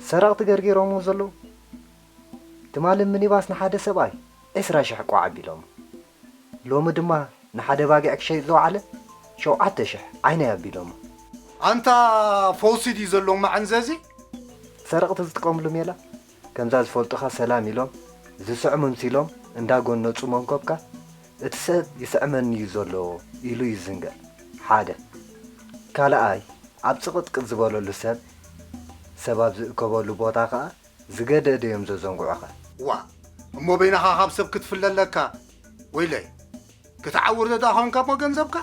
ሰረቕቲ ገርጊሮምዎ ዘለዉ። ትማሊ ሚኒባስ ንሓደ ሰብኣይ ዕስራ ሽሕ ቋዕ ኣቢሎሞ። ሎሚ ድማ ንሓደ ባጊዕ ክሸይጥ ዝወዓለ ሸውዓተ ሽሕ ዓይነይ ኣቢሎሞ። ኣንታ ፈውሲ ድዩ ዘለዎም መዐንዘዚ? ሰረቕቲ ዝጥቀምሉ ሜላ፣ ከምዛ ዝፈልጡኻ ሰላም ኢሎም፣ ዝስዕሙ ምሲሎም እንዳጎነጹ መንኮብካ፣ እቲ ሰብ ይስዕመኒ እዩ ዘሎ ኢሉ ይዝንግዕ። ሓደ። ካልኣይ፣ ኣብ ጽቕጥቅጥ ዝበለሉ ሰብ፣ ሰብ ኣብ ዝእከበሉ ቦታ ኸኣ ዝገደደ እዮም ዘዘንግዑኻ። ዋ፣ እሞ በይንኻ ካብ ሰብ ክትፍለ ኣለካ? ወይለይ፣ ክትዓውር ደኣ ኾንካ እሞ ገንዘብካ?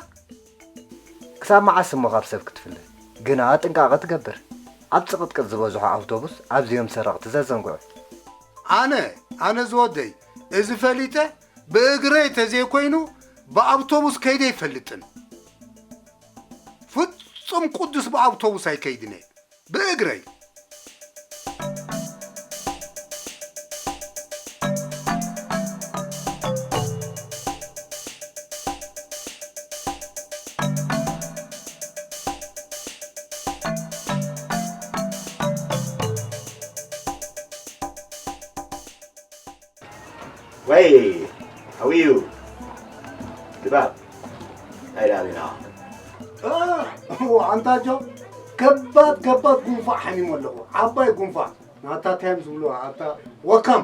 ክሳብ መዓስ እሞ ካብ ሰብ ክትፍለ? ግና ጥንቃቐ ትገብር። ኣብ ጽቕጥቅጥ ዝበዝሖ ኣውቶቡስ ኣብዚኦም ሰረቕቲ ዘዘንግዑ። ኣነ፣ ኣነ ዝወደይ፣ እዚ ፈሊጠ፣ ብእግረይ ተዘይኮይኑ ብኣውቶቡስ ከይደ ኣይፈልጥን። ፍጹም ቅዱስ ብኣውቶቡስ ኣይከይድን እየ። ብእግረይ። ወይ፣ how are you? ድባብ፣ እንታይ ደኣ ዜና? እ፣ ኣንታ ጆ፣ ከባድ፣ ከባድ ጉንፋዕ ሓሚመ ኣለኹ። ዓባይ ጉንፋዕ። ናታ ታይም ዝብልዋ፣ ኣታ ወካም።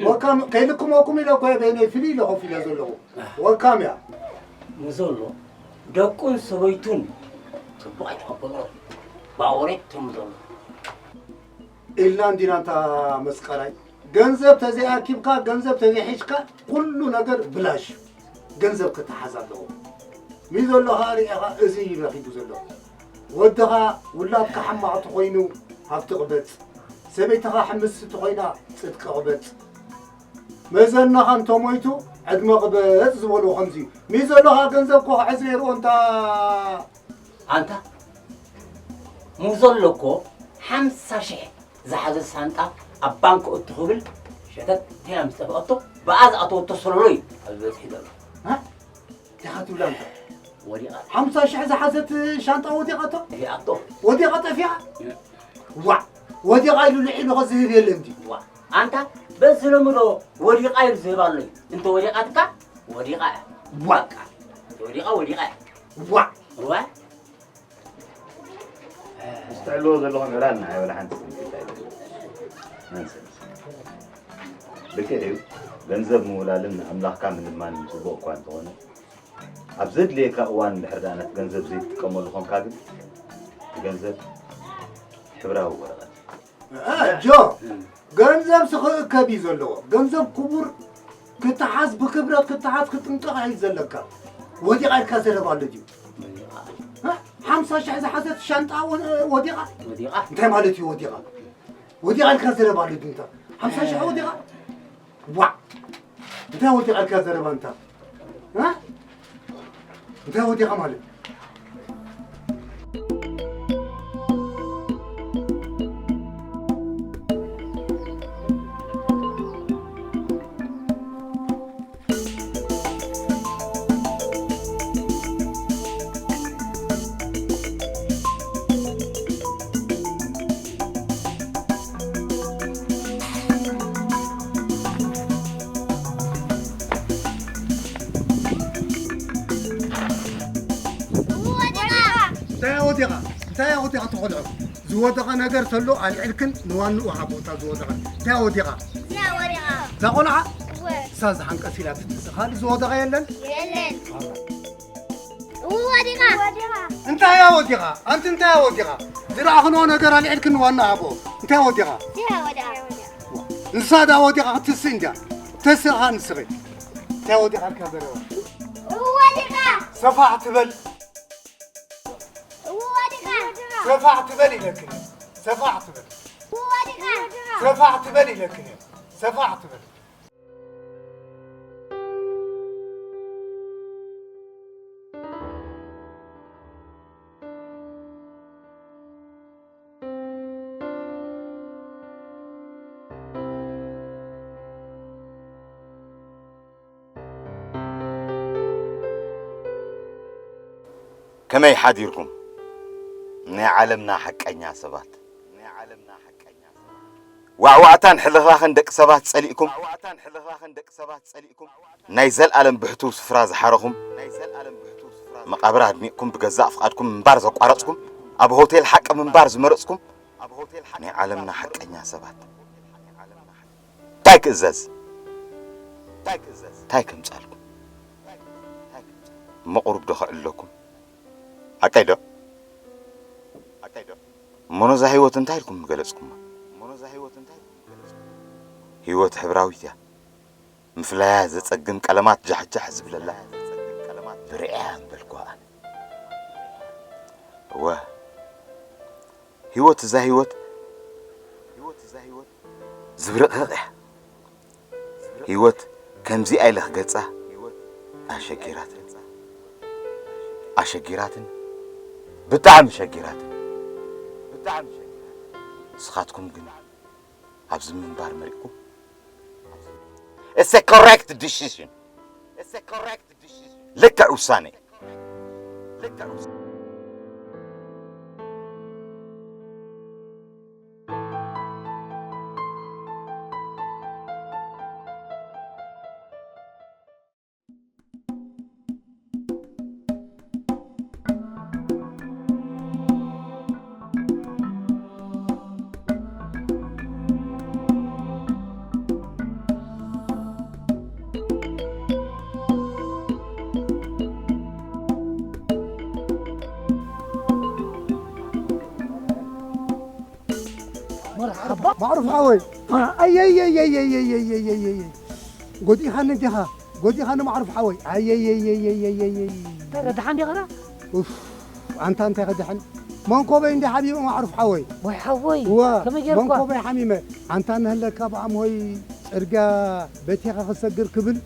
ወካም፣ ከይልክመኩም ኢለ እኮ እየ በይነይ ፍልይ ኢለ ኮፍ ኢለ ዘለኹ። ወካም እያ። ንዘሎ ደቁን ሰበይቱን ጽቡቕ ኣይተቐበሎ። ባወሬት ተም ዘሎ። ኢልና እንዲና እንታ መስቀላይ፣ ገንዘብ ተዘይኣኪብካ፣ ገንዘብ ተዘይሒዝካ፣ ኩሉ ነገር ብላሽ እዩ። ገንዘብ ክትሓዝ ኣለዎ። ሚዘሎ ኸኣ ርኢኻ እዚ እዩ ረኺቡ ዘሎ። ወድኻ፣ ውላድካ ሕማቕ ተኾይኑ ሃብቲ ቅበጽ፣ ሰበይትኻ ሕምስቲ ተኾይና ጽድቂ ቅበጽ። መዘናኻ እንተሞይቱ ዕድመ ቅበጽ ዝበልዎ ከምዚ እዩ። ሚዘሎ ኸኣ ገንዘብ እኮ ክሕዝ ነይርዎ እንታ ኣንታ፣ ሙዘሎ እኮ ሓምሳ ሽሕ ዝሓዘ ሳንጣ ኣብ ባንክ እቱ ክብል ሸተት ኢላ ምስ ጠፍኣቶ፣ ብኣ ዝኣተወቶ ሰሎሎ እዩ ኣብዚ በጺሑ ዘሎ። ሃ? እንታይ ኢኻ ትብል ኣንታ? ወዲቓ። ሓምሳ ሽሕ ዝሓዘት ሻንጣ ወዲቓቶ? ጠፊኣቶ። ወዲቓ ጠፊኣ? እም። ዋዕ! ወዲቓ ኢሉ ልዒሉ ኸ ዝህብ የለን ድዩ? ዋዕ! ኣንታ በዚ ሎሚ ዶ ወዲቓ ኢሉ ዝህብ ኣሎ እዩ? እንተ ወዲቓትካ፣ ወዲቓ እያ። ዋዕ! በቃ። እንተ ወዲቓ፣ ወዲቓ እያ። ዋዕ! እዋ። ምስ ትዕልዎ ዘለኹም ዕላል ንዓይ ወላ ሓንቲ ስምዒት ኣይብለይን። ነንሰንስ። ልክዕ እዩ፣ ገንዘብ ምውላልን ንኣምላኽካ ምልማንን ጽቡቕ እኳ እንተኾነ፣ ኣብ ዘድልየካ እዋን እንድሕር ደኣ ነቲ ገንዘብ ዘይትጥቀመሉ ኾንካ ግን፣ እቲ ገንዘብ ሕብራዊ ወረቐት እዩ። እ፣ ጆ፣ ገንዘብ ክእከብ እዩ ዘለዎ። ገንዘብ ክቡር፣ ክተሓዝ ብክብረት ክተሓዝ፣ ክጥንቀቕ እዩ ዘለካ። ወዲቓ ኢልካ ዘረባ ኣሎ ድዩ? እ? ሓምሳ ሽሕ ዝሓዘት ሻንጣ ወ-፣ ወዲቓ? ወዲቓ። እንታይ ማለት እዩ ወዲቓ? ወዲቓ ኢልካ ዘረባ ኣሎ ድዩ? እንታይ? ሓምሳ ሽሕ ወዲቓ? ዋዕ! እንታይ ወዲቓ ኢልካ ዘረባ እንታ? እ? እንታይ ወዲቓ ማለት? እንታይ ወዲቓ? እንታይ ወዲቓ? እንታይ ወዲቓ ትኾልዖ? ዝወደቐ ነገር ተሎ ኣልዒልክን ንዋንኡ ሃቦ እታ ዝወደቐ። እንታይ ወዲቓ? እዚኣ ወዲቓ። እዛ ቆልዓ? እወ። እሳ ዝሓንቀስ ኢላ ትትንስእ። ካልእ ዝወደቐ የለን? የለን። ኣላ። እወ፣ ወዲቓ። እንታይ እያ ወዲቓ? ኣንቲ እንታይ እያ ወዲቓ? ዝረኣኽንዎ ነገር ኣልዒልክን ንዋንኡ ሃቦ። እንታይ ወዲቓ? እዚኣ ወዲቓ። ንሳ ዳ ወዲቓ ክትስእ እንድያ። ተስእ ኸኣ ንስኺ። እንታይ ወዲቓ ኢልካ ዘረባ? እወ፣ ወዲቓ። ሰፋሕ ትበል። እወ፣ ወዲቓ። ሰፋሕ ትበል ኢለክን። ሰፋሕ ትበል። እወ፣ ወዲቓ። ሰፋሕ ትበል ኢለክን። ሰፋሕ ትበል። ከመይ ሓዲርኩም ናይ ዓለምና ሓቀኛ ሰባት? ናይ ዓለምና ሓቀኛ ሰባት። ዋዕዋዕታን ሕልኽላኽን ደቂ ሰባት ጸሊእኩም፣ ናይ ዘልኣለም ብሕቱው ስፍራ ዝሓረኹም፣ መቓብር ኣድሚቕኩም ብገዛእ ፍቓድኩም ምንባር ዘቋረጽኩም፣ ኣብ ሆቴል ሓቂ ምንባር ዝመረጽኩም፣ ናይ ዓለምና ሓቀኛ ሰባት፣ እንታይ ክእዘዝ? እንታይ ከምጻልኩም? እሞ ቁሩብ ዶ ከዕልለኩም? ሓቀይ ዶ? እሞ ነዛ ህይወት እንታይ ኢልኩም ምገለጽኩማ? ህይወት ሕብራዊት እያ። ምፍላያ ዘጸግም ቀለማት ጃሕጃሕ ዝብለላ ብርዕያ ምበልኩዋ ኣነ። እወ፣ ህይወት እዛ ህይወት ዝብርቕርቕ እያ። ህይወት ከምዚኣ ኢለ ክገልጻ ኣሸጊራትኒ። ኣሸጊራትኒ። ብጣዕሚ ሸጊራትኒ። ንስኻትኩም ግን ኣብዚ ምንባር መሪቕኩም? It's a correct decision. ልክዕ ውሳኔ። መርሓባ። ማዕሩፍ ሓወይ። ኣየየየየየየየየየየ። ጎዲእኻኒ ዲኻ? ጎዲእኻኒ ማዕሩፍ ሓወይ። ኣየየየየየየየ። እንታይ ደሓን ዲኻ? ኡፍ፣ ኣንታ እንታይ ክድሕን? መንኮበይ እንዲ ሓቢበ ማዕሩፍ ሓወይ። ወይ ሓወይ፣ እዋ፣ ከመይ ጌርኳ? መንኮበይ ሓሚመ። ኣንታ ንህለካ ብኣምሆይ ጽርግያ በቲኻ ክሰግር ክብል፣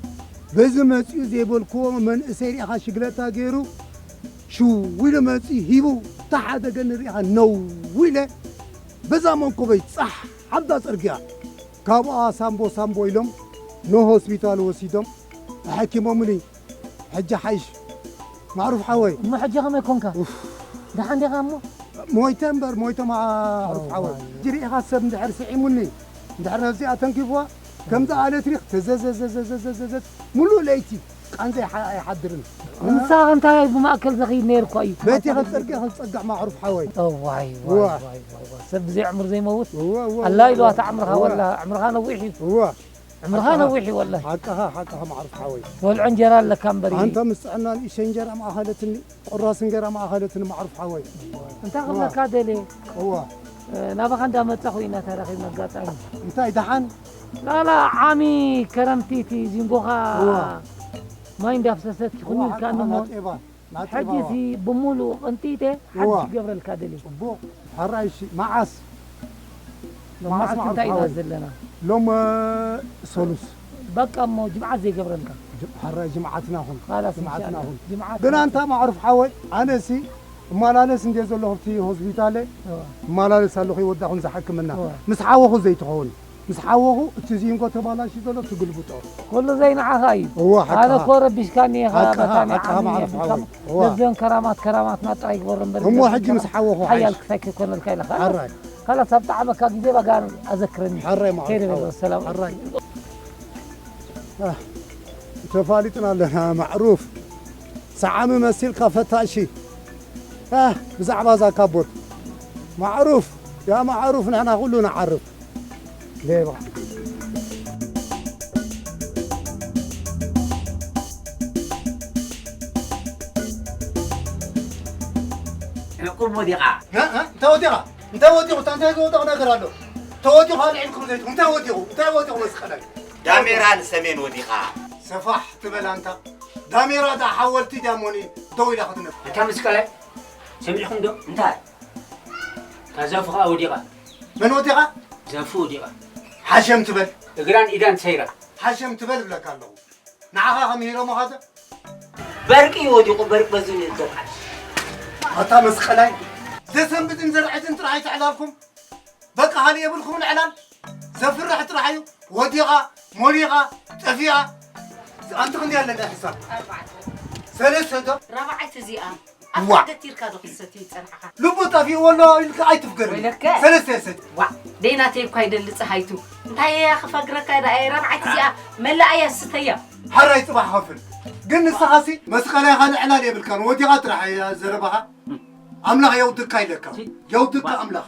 በዚ መጺኡ ዘይበልክዎ መንእሰይ ሪኢኻ ሽግለታ ገይሩ ሽው ኢሉ መጺኡ ሂቡ፣ ተሓደገኒ ሪኢኻ ነው ኢለ፣ በዛ መንኮበይ ጻሕ ኣብዛ ጽርግያ። ካብኣ ሳምቦ ሳምቦ ኢሎም ንሆስፒታል ወሲዶም ኣሐኪሞምኒ። ሕጂ ሓይሽ ማዕሩፍ ሓወይ። እሞ ሕጂ ከመይ ኮንካ? ኡፍ። ደሓን ዲኻ እሞ? ሞይተ እምበር፣ ሞይተ ማዕሩፍ ሓወይ። ዋይ። ሕጂ ሪኢኻ ሰብ እንድሕር ስዒሙኒ፣ እንድሕር ነብዚኣ ተንኪፍዋ፣ ከምዛ ኤሌክትሪክ ተዘዘዘዘዘዘዘዘ፣ ሙሉእ ለይቲ ቃንዛ ኣይሓ-፣ ኣይሓድርን። ንስኻ እንታይ ብማእከል ዘኽይድ ነይርኳ እዩ? በቲ ከጸግዕ ከጸግዕ ማዕሩፍ ሓወይ። እዋይ፣ ዋይ፣ እዋ። ዋይ፣ ዋይ፣ ዋይ። ሰብ ብዘይ ዕምር ዘይመውት። እዋ፣ እዋ፣ ኣላ እዋ፣ ኢልዋ እታ ዕምርኻ እዋ። ወላ፣ ዕምርኻ ነዊሕ እዩ። እዋ። ዕምርኻ ሓቅኻ፣ ነዊሕ እዩ ወላሂ። ሓቅኻ፣ ሓቅኻ ማዕሩፍ ሓወይ። ትበልዖ እንጀራ ኣለካ እምበር እዩ። ኣንታ ምስ ጥዕና ንእሽተይ እንጀራ ማእኸለትኒ፣ ቁራስ እንጀራ ማእኸለትኒ ማዕሩፍ ሓወይ። እንታይ ክብለካ ደልየ? እዋ። እ፣ ናባኻ እንዳመጻኹ ኢና ተራኺብና ኣጋጣሚ። እንታይ ደሓን? ላላ ዓሚ ከረምቲ እቲ ዚንጎኻ እዋ። ማይ እንዳፍሰሰት እዋ፣ ይኹን ኢልካ ሓቅኻ እሞ። ናጤባ፣ ናጤባ ሕጂ እዋ። እዚ ብምሉእ ቅንጢተ እዋ። ሓንቲ ክገብረልካ ደልየ። ጽቡቕ። ሕራይ እሺ፣ መዓስ? ሎማዓስ መዓስ እንታይ ኢና ሓወይ? ዘለና? ሎም፣ እ፣ ሰሉስ። በቃ እሞ ጅምዓት ዘይገብረልካ። ጅ-፣ ሕራይ ጅምዓትና ኹን። ኻላስ፣ ጅምዓትና ኢንሻኣላህ። ኹን። ጅምዓት ግን ኣንታ ማዕሩፍ ሓወይ፣ ኣነሲ እመላለስ እንደ ዘለኹ ኣብቲ ሆስፒታለ፣ እዋ። እመላለስ ኣለኹ፣ ይወዳኹን ዝሓክምና። እዋ። ምስ ሓወኹ ዘይትኸውን። ምስ ሓወኹ እቲ ዚንጎ ተባላሽዩ ዘሎ ትግልብጦ። ኩሉ ዘይንዓኻ እዩ። እዋ፣ ሓቅኻ። ኣነ እኮ ረቢሽካኒ ኢኻ፣ ሓቅኻ፣ መታኒ ሓቅኻ ዓሚ ማዕሩፍ የብልካ። ሓወይ። እዋ። ነዞን ከራማት ከራማትና ጥራይ ግበሮ እምበር እሞ ሕጂ ምስ ሓወኹ ሓያል ሓይሽ። ክሳይ ከይኮነልካ ኢለ። ኻላስ፣ ሓራይ። ኻላስ፣ ኣብ ጣዕመካ ግዜ ባጋን ኣዘክረኒ። ሓራይ ማዕሩፍ ከይደ ሓወይ። በሎ፣ ሰላም። ሓራይ። ኣህ፣ ተፋሊጥና ኣለና ማዕሩፍ። ሰዓሚ መሲልካ ፈታሺ። ኣህ፣ ብዛዕባ እዛ ካቦት። ማዕሩፍ፣ ያ ማዕሩፍ፣ ንሕና ኩሉ ንዓርፍ። ሌባ። ዕቁብ ወዲቓ። እ፣ እ፣ እንታይ ወዲቓ? እንታይ ወዲቑ? እንታይ ዝወደቕ ነገር ኣሎ? ተወዲቑ ኣልዒልኩም ዘይትኹም። እንታይ ወዲቑ? እንታይ ወዲቑ መስቀላይ? ዳሜራ ንሰሜን ወዲቓ። ሰፋሕ ትበል ኣንታ። ዳሜራ ደኣ ሓወልቲ ድያ እሞኒ ደው ኢላ ክትነብር? ኣንታ መስቀላይ፣ ሰሚዕኹም ዶ? እንታይ? እታ ዛፉ ኸኣ ወዲቓ። መን ወዲቓ? ዛፉ ወዲቓ። ሓሸም ትበል። እግራን ኢዳን ተሰይራ። ሓሸም ትበል እብለካ ኣለኹ። ንዓኻ ከምህሮም ኻተ? በርቂ እዩ ወዲቑ፣ በርቂ በዚ ንዘብዓል። ኣታ መስቀላይ፣ ዘሰንብድን ዘርዕድን ጥራሕ ኣይተዕላልኩም። በቃ፣ ካልእ የብልኩምን ዕላል። ዘፍርሕ ጥራሕ እዩ። ወዲቓ፣ ሞሊቓ፣ ጠፊኣ። ኣንቲ ክንደይ ኣለና ሕሳብ? ኣርባዕተ። ሰለስተ ዶ? ራብዓይቲ እዚኣ። ኣብታ ዋ። ገቲርካ ዶ ክትሰቲ ይጸንሓኻ? ልቡ ጠፊእዎ ኣሎ ኢልካ ኣይትፍገርኒ። ወይለከ። ሰለስተ የሰት። ዋ፣ ደይናተይ እኳ ይደሊ ጸሃይቱ። እንታይ እያ ክፈግረካ ደኣ እየ ራብዓይቲ እዚኣ መላእ እያ ስተያ። ሓራይ ጽባሕ ኸፍል። ግን ንስኻሲ መስቀላይኻ ልዕላል የብልካን። ወዲኻ ጥራሕ እያ ዘረባኻ። ኣምላኽ የውድካ ኢለካ። ሲ። የውድካ ዋ። ኣምላኽ።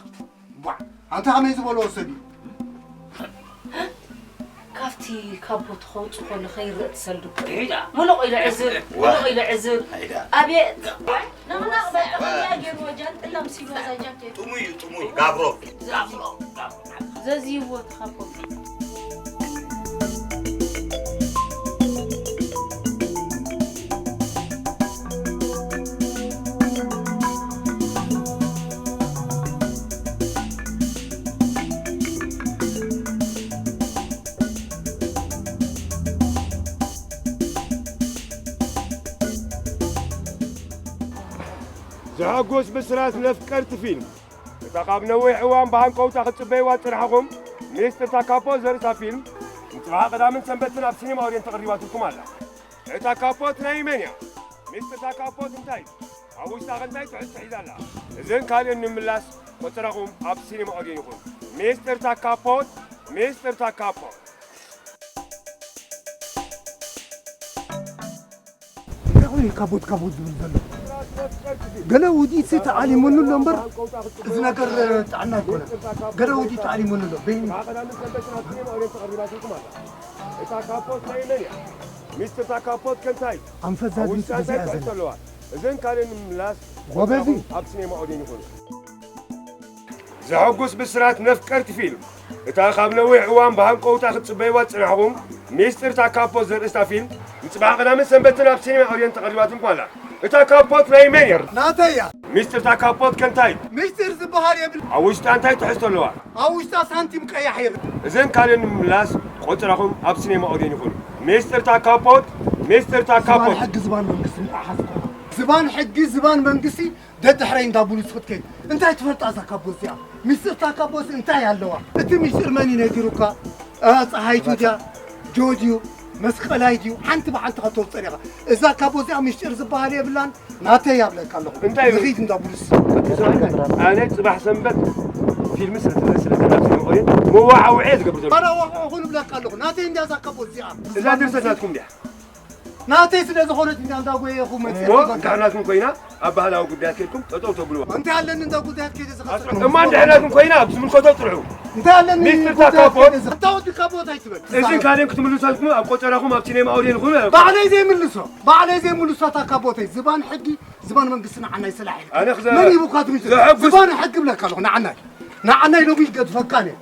ዋ። ኣንታ ከመይ ዝበሎ ሰብ እዩ? ካብቲ ካቦ ተኸውጽ ከሎ ከይረእ ትሰልዱ። ሒዳ። ሙሉቕ ኢሉ ዕዝር፣ ዋ። ሙሉቕ ኢሉ ዕዝር። ሒዳ። ኣቤት። ነቕናቕ በቃ፣ ከምዚኣ ገይርዎ ጃንጥላ ምሲልዎ እዛ ጃኬት። ጥሙይ እዩ፣ ጥሙይ። ጋብሮ። ዘዝይዎ። ዘዝይዎ ተኻቦ። ዘሐጉስ ብስራት ነፍቀርቲ ፊልም። እታ ካብ ነዊሕ እዋን ብሃንቀውታ ክትጽበይዋ ዝጸናሕኹም ሚስጥር ታካፖ ዘርእስታ ፊልም፣ ንጽባሕ ቀዳምን ሰንበትን ኣብ ሲኔማ ኦርየንት ተቐሪባትልኩም ኣላ። እታ ካፖት ናይ መን እያ? ሚስጥር ታካፖት እንታይ እዩ? ኣብ ውሽጣ ከ እንታይ ትሕዝቶ ሒዛ ኣላ? እዝን ካልእን ንምላስ ቆጸራኹም ኣብ ሲኔማ ኦርየንት ይኹን። ሚስጥር ታካፖት፣ ሚስጥር ታካፖት። እንታይ ኮይኑ እዩ ካቦት ካቦት ዝብል ዘሎ? ገለ ውዲት ተዓሊሙሉ ኣሎ እምበር፣ እዚ ነገር ጥዕና ኣይኮነን። ገለ ውዲት ተዓሊሙሉ ኣሎ። በይን እታ ካፖት ናይ መን እያ? ሚስጥር እታ ካፖት ከ እንታይ? ኣንፈት ዛጊት ኣብ ውሽጣ እንታይ ግዜ ትሕዝቶ ኣለዋ? እዘን ካልእን ንምላስ ጎበዝ እዩ። ኣብ ሲኔማ ኦዴን ይኹን። ዘሐጉስ ብስራት ነፍቀርቲ ፊልም። እታ ካብ ነዊሕ እዋን ብሃንቀውታ ክትጽበይዋ ዝጸናሕኩም ሚስጥር እታ ካፖት ዘርእስታ ፊልም፣ ንጽባሕ ቀዳምን ሰንበትን ኣብ ሲኔማ ኦርየንት ተቐሪባትልኩም ኣላ። እታ ካፖት ናይ መን እያ? ናተይ እያ። ሚስጥር እታ ካፖት ከ እንታይ? ሚስጥር ዝበሃል የብላን። ኣብ ውሽጣ እንታይ ትሕዝቶ ኣለዋ? ኣብ ውሽጣ ሳንቲም ቀያሕ የብላን። እዘን ካልእን ንምላስ ቆጸራኹም ኣብ ሲኔማ ኦርየንት ይኹን። ሚስጥር እታ ካፖት፣ ሚስጥር እታ ዝባን ካፖት። ሕጊ ዝባን መንግስቲ ምጥሓስ እኮ። ዝባን ሕጊ ዝባን መንግስቲ ደድሕረይ እንዳ ቡሉስ ክትከይድ። እንታይ ትፈልጣ እዛ ካቦ እዚኣ? ሚስጥር እታ ካቦስ እንታይ ኣለዋ? እቲ ሚስጥር መን እዩ ነጊሩካ? እ፣ ጸሃይቱ ድያ? ጆ ድዩ? መስቀላይ ድዩ? ሓንቲ ብሓንቲ ከተውጽእ ኢኻ። እዛ ካቦ እዚኣ ሚስጥር ዝበሃል የብላን። ናተይ እያ እብለካ ኣለኹ። እንታይ እዩ? ንኺድ እንዳ ቡሉስ። ኣነ ጽባሕ ሰንበት ፊልም ስለ ትርኢ ስለ ዘናፍር መቆየት መዋዓውዒ እየ ዝገብር ዘሎ። ኣረ ዋዕኹ ንብለካ ኣለኹ። ናተይ እንድያ እዛ ካቦ እዚኣ። እዛ ድርሰት ናትኩም ድያ? ናተይ ስለ ዝኾነት ኢና እንዳጎየኹ መጽእ እሞ ትበካ። እንድሕር ናትኩም ኮይና ኣብ ባህላዊ ጉዳያት ከድኩም ጠጠው ተብልዋ። እንታይ ኣለኒ እንዳ ጉዳያት ከይደ ዝኸሰ? እማ እንድሕር ናትኩም ኮይና ኣብ ዝምልከቶ ጥርሑ። እንታይ ኣለኒ ሚስጥር ጉዳያት ታካቦት። ከይደ ዝኸ-፣ እታ ወዲ ካቦት ኣይትበል። እዝን ካልእን ክትምልሱ ኣልኩም ኣብ ቆጸራኹም ኣብ ሲኔማ ኣውድየን ይኹን። ባዕለይ ዘይምልሶ፣ ባዕለይ ዘይምልሶ እታ ካቦተይ። ዝባን ሕጊ፣ ዝባን መንግስቲ ንዓናይ ስላሕ ኢልካ። ኣነ ክዘ-፣ መን ሂቡካ ትምልሶ? ዘሐጉስ ዝባን ሕጊ ብለካ ኣለኹ ንዓናይ። ንዓናይ ሎሚ ይገድፈካን እየ።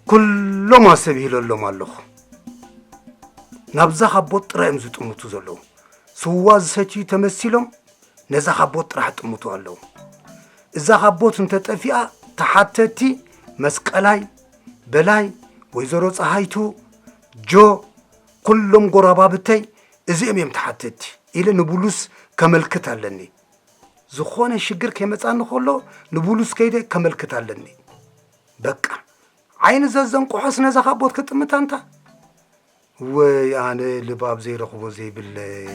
ኩሎም ኣሰቢሂለሎም ኣለኹ። ናብዛ ካቦት ጥራይ እዮም ዝጥምቱ ዘለዉ። ስዋ ዝሰትዩ ተመሲሎም ነዛ ካቦት ጥራሕ ይጥምቱ ኣለዉ። እዛ ካቦት እንተጠፊኣ ተሓተቲ መስቀላይ፣ በላይ፣ ወይዘሮ ጸሃይቱ፣ ጆ፣ ኩሎም ጎረባብተይ እዚኦም እዮም ተሓተቲ ኢለ ንቡሉስ ከመልክት ኣለኒ። ዝኾነ ሽግር ከይመጻኒ ከሎ ንቡሉስ ከይደ ከመልክት ኣለኒ። በቃ ዓይኒ ዘዘንቅሖስ ነዛ ካቦት ክጥምታ እንታ። ወይ ኣነ ልባብ ዘይረኽቦ ዘይብለይ።